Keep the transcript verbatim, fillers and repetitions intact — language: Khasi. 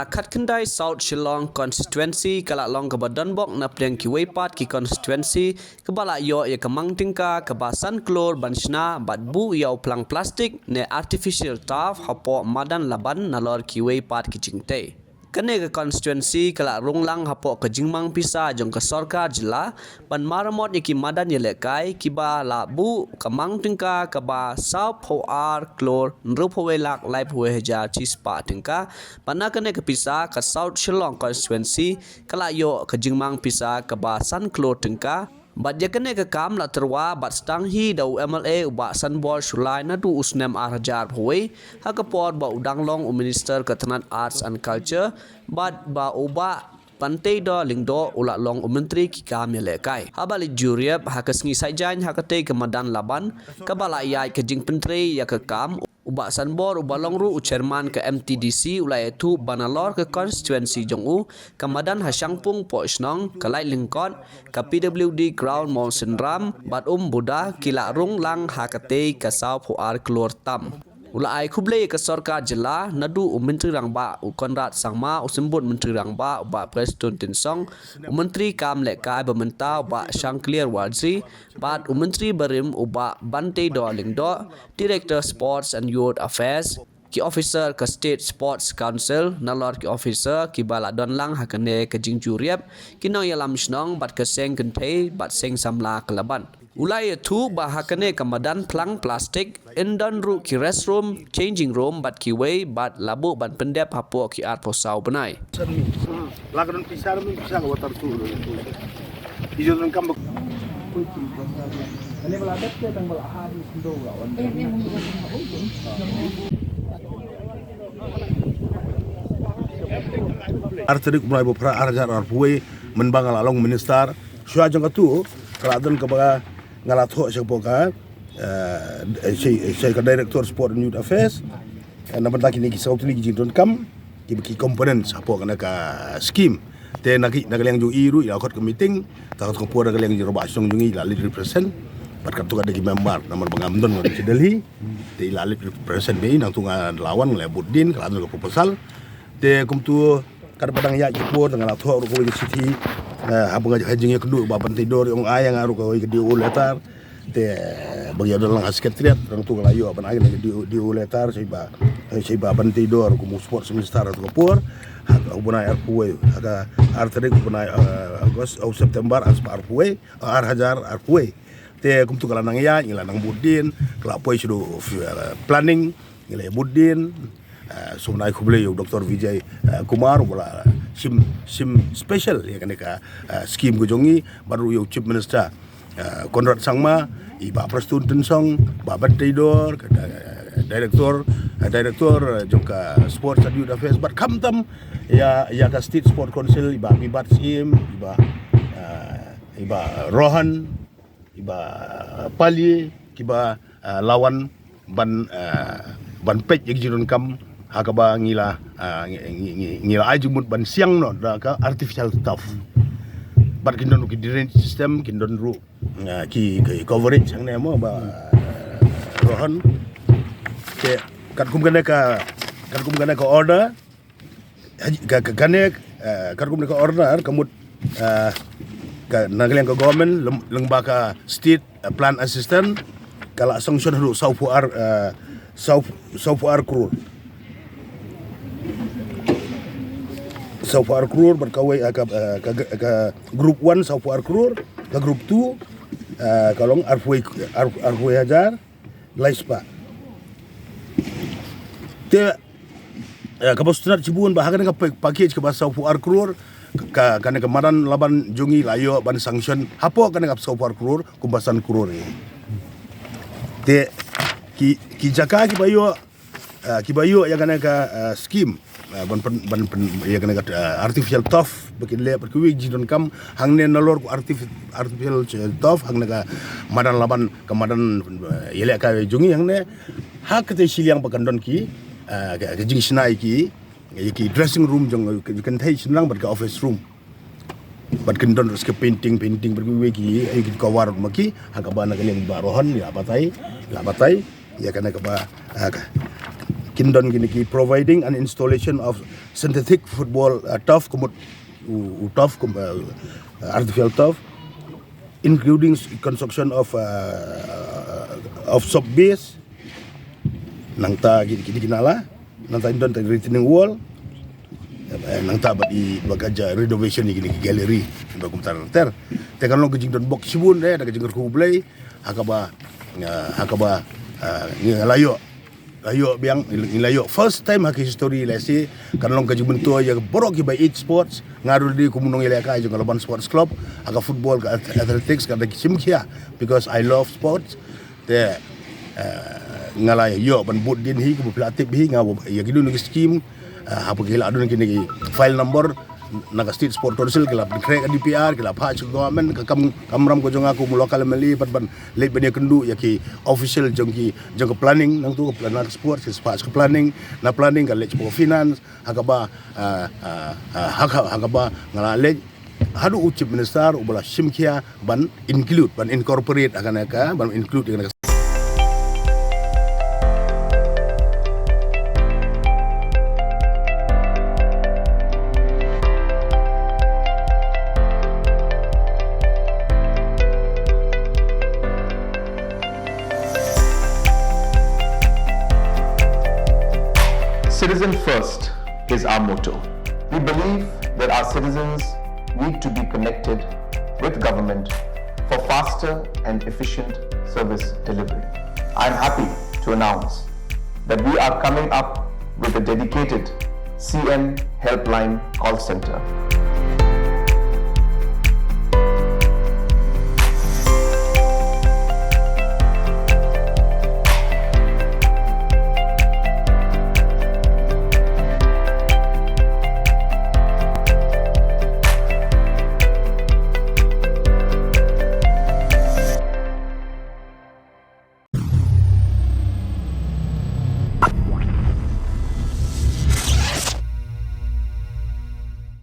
Khatkhyndai South Shillong Constituency ka la long kaba donbok na pdeng kiwei pat ki constituency kaba la ïoh ïa ka mang tyngka kaba san klur ban shna bad buh ïa u phlang plastik ne artificial turf hapoh madan Laban nalor kiwei pat ki jingtei. Kane ka constituency ka la rung lang hapoh ka jingmang pisa jong ka sorkar jylla ban maramot ïa ki madan ïalehkai kiba la buh ka mang tyngka kaba sawphew ar klur hynriewphew wei lak laiphew wei hajar shispah tyngka. Bad na kane ka pisa ka South Shillong constituency ka la ïoh ka jingmang pisa kaba san klur tyngka. Bad ïa kane ka kam la tyrwa bad sdang hi da u M L A u Bah Sanbor Shullai naduh u snem ar hajar phew wei ha ka por ba u dang long u minister ka tnat Arts and Culture bad ba u Bah Banteidor Lyngdoh u la long u myntri ki kam ïalehkai. Haba leit jurip ha ka sngi Saitjaiñ ha katei ka madan Laban kaba la ïaid ka jingpyntrei ïa ka kam, u Bah Sanbor uba long ruh u chairman ka M T D C u la ïathuh ba nalor ka constituency jong u, ka madan ha Shangpung Pohshnong, ka Laitlyngkot, ka P W D ground Mawsynram bad Umbuda ki la rung lang ha katei ka sawphew ar klur tam. U la ai khublei ïa ka sorkar jylla naduh u Myntri Rangbah u Conrad Sangma, u Symbud Myntri Rangbah u Bah Prestone Tynsong, u Myntri Kam Lehkai ba mynta u Bah Shangklir Warjri bad u Myntri barim u Bah Banteidor Lyngdoh, Director Sports and Youth Affairs, ki officer ka State Sports Council nalor ki officer kiba la don lang ha kane ka jingjurip, ki nongïalam shnong bad ka seng kynthei bad seng samla ka Laban. U la ïathuh ba ha kane ka madan phlang plastik yn don ruh ki restroom, changing room bad kiwei bad la buh ban pyndep hapoh ki arphew saw bnai. La ka don pisa, don pisa ka water tu. Ijo don kam. Ar tarik u bnai ba phra ar hajar arphew wei mynba nga la long minister. Shuwa jong katu ka la don kaba nga la thoh sha ka, eh, sha, sha ka Director Sport and Youth Affairs. Eh, na bynta kine ki saw tylli ki jingdonkam kiba ki components hapoh kane ka scheme. Te na ki, na ka liang jong i ruh i la khot ka meeting, ta ka por na ka liang jong i Rangbah Shnong jong i i la leit represent. Bad katto katne ki member namar ba ngam don nga ruh sha Delhi. Te i la leit represent me i, nangtu nga la wan nga la bud din, ka la don ka proposal. Te kumtu katba dang ïaid ka por te nga la thoh ruh kawei ka shithi, eh, haba nga ha jingïakynduh Bah Banteidor i ong ai ïa nga ruh kawei ka D O letter. Te ba ngi ïa don lang ha secretariat, nangtu nga la ïoh ban ai ka D O, D O letter sha i Bah, sha i Bah Banteidor kum u sports minister ha katu ka por. Ha u bnai arphew wei, ha ka ar tarik u bnai, eh, August, oh, September, ar spah arphew wei, eh, ar hajar arphew wei. Te kumtu ka la nang ïaid, ngi la nang bud din, ka la poi sha u, eh, planning, ngi la bud din. Eh, sngewbha ai khublei ïa u Doctor Vijay, eh, Kumar uba la shim, shim special ïa kane ka, eh, scheme ka jong ngi, bad ruh ïa u Chief Minister, eh, Conrad Sangma, i Bah Prestone Tynsong, Bah Banteidor, ka, eh, director, eh, director, eh, jong ka Sports and Youth Affairs, bad khamtam ïa, ïa ka State Sport Council, i Bah Bibat Syiem, i Bah, eh, i Bah Rohan, i Bah Palie, kiba, ah, la wan ban, ah, ban peit ïa ki jingdonkam ha kaba ngi la, ah, ngi, ngi, ngi, ngi la ai jingmut ban siang noh da ka artificial turf. Bad kin don ruh ki drainage system, kin don ruh, ah, ki, ki coverage hangne mo Bah, ah, Rohan. Te katkum kane ka, katkum kane ka order, ka, ka, kane, eh, katkum ne ka order ka mut, eh, ka na ka liang ka government lem-, lyngba ka state, eh, plan assistant ka la sanction haduh sawphew ar, eh, saw, sawphew ar klur. Sawphew ar klur bad kawei, eh, ka, eh, ka, ka group one sawphew ar klur, ka group two, eh, ka long arphew, ar, arphew hajar laispah. Te, eh, kaba sngewtynnat shibun ba ha kane ka pa-, package kaba sawphew ar klur, ka, kane ka madan Laban jong ngi la ïoh ban sanction hapoh kane ka sawphew ar klur kumba san klur ïa. Te ki, ki jaka kiba ïoh, eh, kiba ïoh ïa kane ka, eh, scheme, eh, ban pyn, ban pyn ïa kane ka, eh, artificial turf ba kin leh bad kiwei ki jingdonkam hangne nalor ka artif-, artificial turf hangne ka madan Laban, ka madan, eh, ïalehkai jong ngi hangne. Ha katei shiliang ba kan don ki, eh, ka, ka jingshna ïa ki, ïa ki dressing room jong ki kynthei shynrang bad ka office room. Bad kin don ruh ki painting, painting bad kiwei ki, ïa ki cover ma ki, ha kaba na ka liang Bah Rohan i la batai, i la batai ïa kane kaba, ah, ka, Kin don kine ki providing and installation of synthetic football, uh, turf, kumut u, u turf, kum, uh, artificial turf, including s-, construction of, uh, of soap base. Nangta ki, ki, ki nala, nangta don ta retaining wall. Eh, nangta bad i ba ka ja renovation ïa kine ki gallery. Ba kumta ter. Te kan long ka jingdon bok shibun, eh, da ka jingkyrkhu U Blei. Ha kaba, eh, ha kaba, eh, ngi la ïoh. La ïoh biang, ngi la ïoh first time ha ki history lehse, kan long ka jingmyntoi ïa baroh kiba ïeit sports, nga ruh dei kum u nongïalehkai jong ka Laban Sports Club, ha ka football, ka ath-, athletics, ka da ki shim khia, because I love sports. Te, eh, nga la ïoh ban bud dien hi, kum phi la tip hi, nga ïa ki don ki scheme, eh, hapoh ki la don kine ki file number, na ka State Sport Council, ki la pynkhreh ka D P R, ki la phah sha ka government, ka kam, kamram ka jong nga kum u local M L A, pat ban leit ban ïakynduh ïa ki official jong ki, jong ka planning, nangtu ka plan, na ka sports, ki phah sha ka planning, na planning ka leit sha ka finance, ha kaba, ah, ah, ah, ha ka, ha kaba nga la leit haduh u Chief Minister uba la shim khia ban include, ban incorporate ha kane ka, ban include ha kane ka. Citizen first is our motto. We believe that our citizens need to be connected with government for faster and efficient service delivery. I am happy to announce that we are coming up with a dedicated C M Helpline call center.